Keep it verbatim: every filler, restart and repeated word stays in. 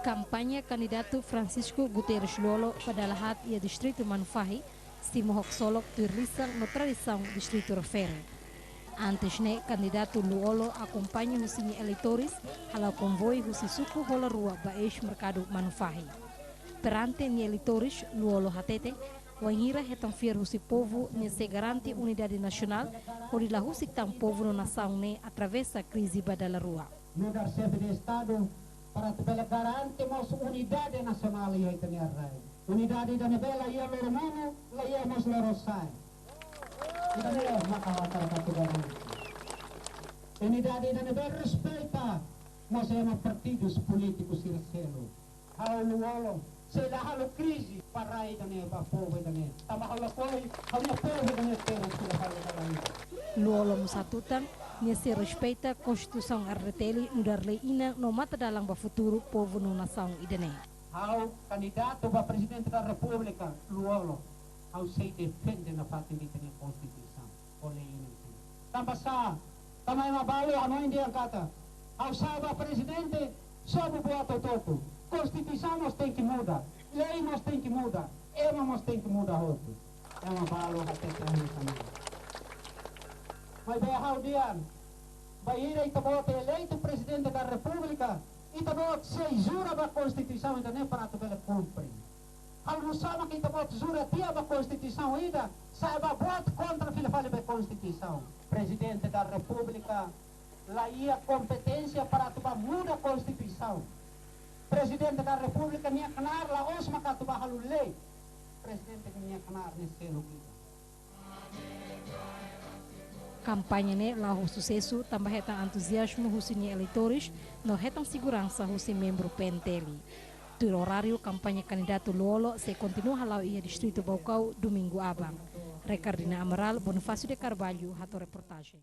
Kampaña kandidatu Francisco Guterres Lú-Olo ba dala haat iha distritu Manufahi, simu ho ksolok tuir lisan no tradisaun distritu refere. Antes ne'e, kandidatu Lú-Olo akompaña husi nia eleitores hala'o konvoi husi suku Hola Rua ba eis merkadu Manufahi. Perante nia eleitores, Lú-Olo hatete, wainhira hetan fiar husi povu, nia sei garante unidade nasionál, hodi la husik tan povu no nasaun ne'e atravesa krize ba dala rua. Nu'udar xefe de Estadu, para atu bele garante mós unidade nasionál iha ita-nia rai. Unidade ida ne'ebé la iha loromonu, la iha mós lorosa'e. Ida-ne'e maka ha'u hakarak atu garante. Unidade ida ne'ebé respeita mós ema partidus polítikus sira seluk. Ha'u Lú-Olo, sei la halo krize ba rai ida-ne'e, ba povu ida-ne'e. Tanba ha'u lakohi ha'u-nia povu ida-ne'e terus sira halo dalan ida. Lú-Olo mós hatutan, nia sei respeita Konstituisaun R D T L nu'udar lei inan no matadalan ba futuru povu no nasaun ida-ne'e. Ha'u kandidatu ba Prezidente da Repúblika, Lú-Olo, ha'u sei defende nafatin ita-nia Konstituisaun ho lei inan sira. Tanba sá, tanba ema balu hanoin dehan katak, ha'u sa'e ba prezidente, sobu buat hotu-hotu. Konstituisaun mós tenke muda, lei mós tenke muda, ema mós tenke muda hotu. Ema balu hatete hanesan ne'e. Maibé ha'u dehan, bainhira ita-boot eleitu Prezidente da Repúblika, ita-boot sei jura ba Konstituisaun ida-ne'e para atu bele kumpre. Halo nusá mak ita-boot jura tiha ba Konstituisaun ida, sa'e ba buat kontra fila fali ba Konstituisaun. Prezidente da Repúblika la iha kompeténsia para atu ba muda Konstituisaun. Prezidente da Repúblika nia knaar la'ós maka atu ba halo lei. Prezidente nia knaar ne'e seluk ida. Kampaña ne'e la'o ho susesu, tanba hetan entuziazmu husi nia eleitores, no hetan seguransa husi membru P N T L. Tuir oráriu, kampaña kandidatu Lú-Olo sei kontinua hala'o iha distritu Baucau, domingu aban. Ricardina Amaral, Bonifácio de Carvalho, hato'o reportajen.